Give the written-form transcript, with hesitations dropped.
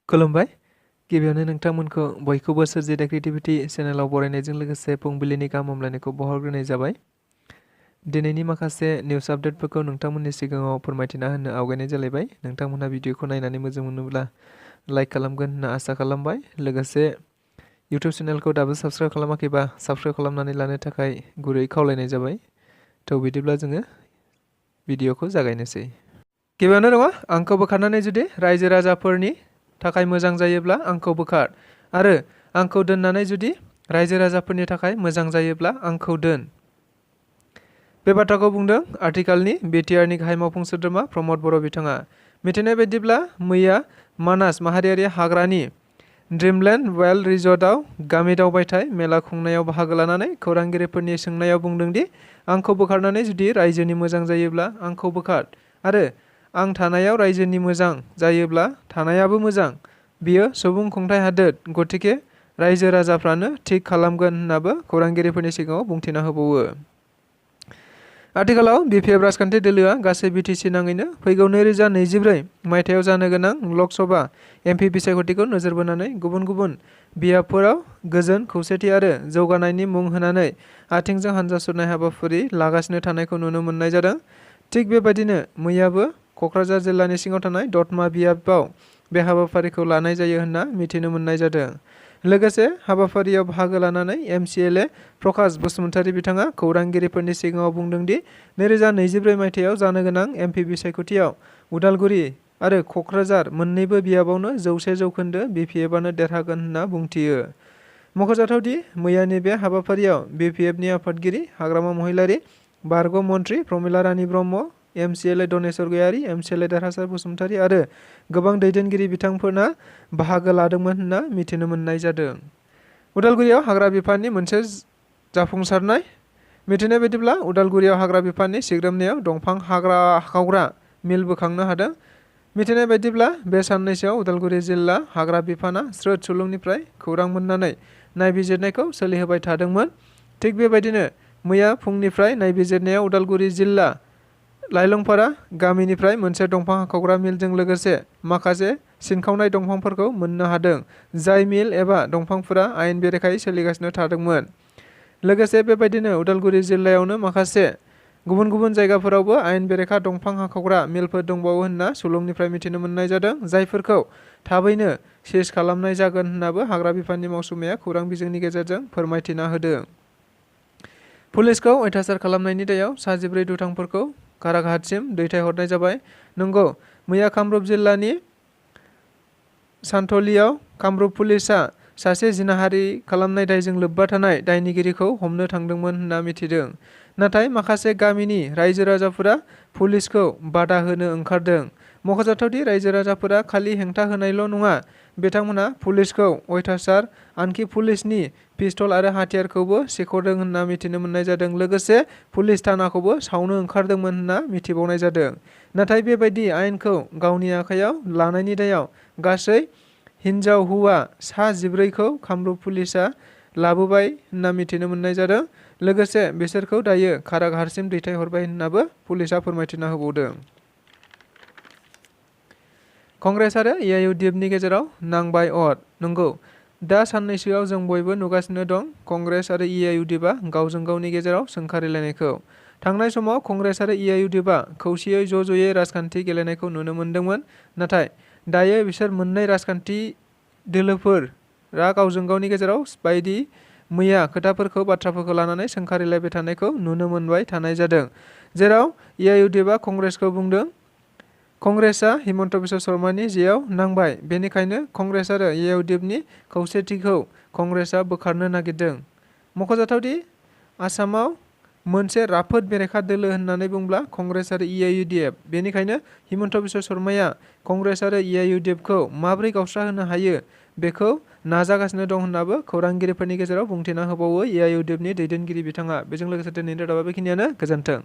खुलुमबाय गिबियावनो नोंथांमोनखौ बयखौबो सोरजिदा क्रिएटिभिटी चेनेलाव बरायनायजों लोगोसे फुंबिलिनि गाहाम हामलायनायखौ बावहरग्रोनाय जाबाय। दिनैनि माखासे निउस आपडेटफोरखौ नोंथांमोननि सिगाङाव फोरमायथिना होनो आवगायनाय जालायबाय। नोंथांमोनहा भिडिअखौ नायनानै मोजां मोनोब्ला लाइक खालामगोन होनना आसा खालामबाय। लोगोसे इउटिउब चेनेलखौ दाबो साबस्क्राइब खालामाखैबा साबस्क्राइब खालामनानै लानो थाखाय गुरै खावलायनाय जाबाय। थ' बिदिब्ला जोङो भिडिअखौ जागायनोसै। गिबियावनो नङा, आंखौ बोखारनानै जुदि रायजो राजाफोरनि थाखाय मोजां जायोब्ला आंखौ बोखार, आरो आंखौ दोननानै जुदि रायजो राजाफोरनि थाखाय मोजां जायोब्ला आंखौ दोन। बे बाथ्राखौ बुंदों आथिखालनि बिटिआरनि गाहाय मावफुं सोद्रोमा प्रमद बर' बिथाङा। मिथिनाय बायदिब्ला मैया मानास माहारियारि हाग्रानि ड्रिमलेन्ड वाइल्ड रिजर्टआव गामि दावबायथाय मेला खुंनायाव बाहागो लानानै खौरांगिरिफोरनि सोंनायाव बुंदों दि आंखौ बोखारनानै जुदि रायजोनि मोजां जायोब्ला आंखौ बोखार, आरो आं थानायाव रायजोनि मोजां जायोब्ला थानायाबो मोजां। बियो सुबुं खुंथाय हादोर, गतिके रायजो राजाफ्रानो थिग खालामगोन होननाबो खौरांगिरिफोरनि सिगाङाव बुंथिना होबावो। आथिखालाव बिपिएफ राजखान्थि दोलोआ गासै बिटिसि नाङैनो फैगौ 2024 मायथाइयाव जानो गोनां लकसभा एमपि बिसायख'थिखौ नोजोर बोनानै गुबुन गुबुन बियाबफोराव गोजोन, खौसेथि आरो जौगानायनि मुं होनानै आथिंजों हानजा सुरनाय हाबाफारि लागासिनो थानायखौ नुनो मोननाय जादों। थिग बेबायदिनो मैयाबो क'क्राझार जिल्लानि सिङाव थानाय दतमा बियाबाव बे हाबाफारिखौ लानाय जायो होनना मिथिनो मोननाय जादों। लोगोसे हाबाफारियाव बाहागो लानानै एमसिएलए प्रकाश बसुमतारी बिथाङा खौरांगिरिफोरनि सिगाङाव बुंदों दि 2024 मायथाइयाव जानो गोनां एमपि बिसायख'थियाव उदालगुरि आरो क'क्राझार मोन्नैबो बियाबावनो 100% बिपिएफआनो देरहागोन होनना बुंथियो। मख'जाथावदि मैयानि बे हाबाफारियाव बिपिएफनि आफादगिरि हाग्रामा महिलारी, बारग' मन्थ्रि प्रमिला रानी ब्रह्म, एमसिएलए दनेश्वर गयारी, एमसिएलए देरहासार बसुमतारी आरो गोबां दैदेनगिरि बिथांफोरना बाहागो लादोंमोन होनना मिथिनो मोननाय जादों। उदालगुरियाव हाग्रा बिफाननि मोनसे जाफुंसारनाय। मिथिनाय बायदिब्ला उदालगुरियाव हाग्रा बिफाननि सिग्रोमनायाव दंफां हाग्रा हाखावग्रा मिल बोखांनो हादों। मिथिनाय बायदिब्ला बे साननैसोआव उदालगुरि जिल्ला हाग्रा बिफाना स्रोद सुलुंनिफ्राय खौरां मोननानै नायबिजिरनायखौ सोलिहोबाय थादोंमोन। थिग बेबायदिनो मैया फुंनिफ्राय नायबिजिरनायाव उदालगुरि जिल्ला लाइलंपारा गामिनिफ्राय मोनसे दंफां हाखावग्रा मिलजों लोगोसे माखासे सिनखावनाय दंफांफोरखौ मोननो हादों, जाय मिल एबा दंफांफोरा आयेन बेरेखायै सोलिगासिनो थादोंमोन। लोगोसे बेबायदिनो उदालगुरि जिल्लायावनो माखासे गुबुन गुबुन जायगाफोरावबो आयेन बेरेखा दंफां हाखावग्रा मिलफोर दंबावो होनना सुलुंनिफ्राय मिथिनो मोननाय जादों, जायफोरखौ थाबैनो सिज खालामनाय जागोन होननाबो हाग्रा बिफाननि मावसुमाया खौरां बिजोंनि गेजेरजों फोरमायथिना होदों। पुलिसखौ अयथासार खालामनायनि दायाव सा 14 दुथांफोरखौ कारागाहातसिम दैथायहरनाय जाबाय। नंगौ, मैया कामरुप जिल्लानि सान्थलियाव कामरुप पुलिसआ सासे जिनाहारि खालामनाय दायजों लोब्बा थानाय दायनिगिरिखौ हमनो थांदोंमोन होनना मिथिदों। नाथाय माखासे गामिनि रायजो राजाफोरा पुलिसखौ बादा होनो ओंखारदों। मख'जाथावदि रायजो राजाफोरा खालि हेंथा होनायल' नङा, बिथांमोना पुलिसखौ अयथासार, आनखि पुलिसनि पिस्तल आरो हाथियारखौबो सेख'दों होनना मिथिनो मोननाय जादों। लोगोसे पुलिस थानाखौबो सावनो ओंखारदोंमोन होनना मिथिबावनाय जादों। नाथाय बेबायदि आयेनखौ गावनि आखायाव लानायनि दायाव गासै हिनजाव हौवा सा 14खौ कामरुप पुलिसआ लाबोबाय होनना मिथिनो मोननाय जादों। लोगोसे बिसोरखौ दायो कारागाहातसिम दैथायहरबाय होननाबो पुलिसआ फोरमायथिना होबावदों। कंग्रेस आरो एआइइउडिएफनि गेजेराव नांबाय अर। नंगौ, दा साननैसोआव जों बयबो नुगासिनो दं कंग्रेस आरो एआइइउडिएफआ गावजों गावनि गेजेराव सोंखारिलायनायखौ। थांनाय समाव कंग्रेस आरो एआइइउडिएफआ खौसेयै ज'-ज'यै राजखान्थि गेलेनायखौ नुनो मोन्दोंमोन। नाथाय दायो बिसोर मोननै राजखान्थि दोलोफोरा गावजों गावनि गेजेराव बायदि मैया खोथाफोरखौ, बाथ्राफोरखौ लानानै सोंखारिलायबाय थानायखौ नुनो मोनबाय थानाय जादों। जेराव एआइइउडिएफआ कंग्रेसखौ बुंदों कंग्रेसआ हिमन्त बिश्व शर्मानि जेयाव नांबाय, बेनिखायनो कंग्रेस आरो एआइइउडिएफनि खौसेथिखौ कंग्रेसआ बोखारनो नागिरदों। मख'जाथावदि आसामाव मोनसे राफोद बेरेखा दोलो होननानै बुंब्ला कंग्रेस आरो एआइइउडिएफ। बेनिखायनो हिमन्त बिश्व शर्माया कंग्रेस आरो एआइइउडिएफखौ माबोरै गावस्राहोनो हायो बेखौ नाजागासिनो दं होननाबो खौरांगिरिफोरनि गेजेराव बुंथिना होबावो एआइइउडिएफनि दैदेनगिरि बिथाङा। बेजों लोगोसे दिनैनि रादाबा बेखिनियानो। गोजोन्थों।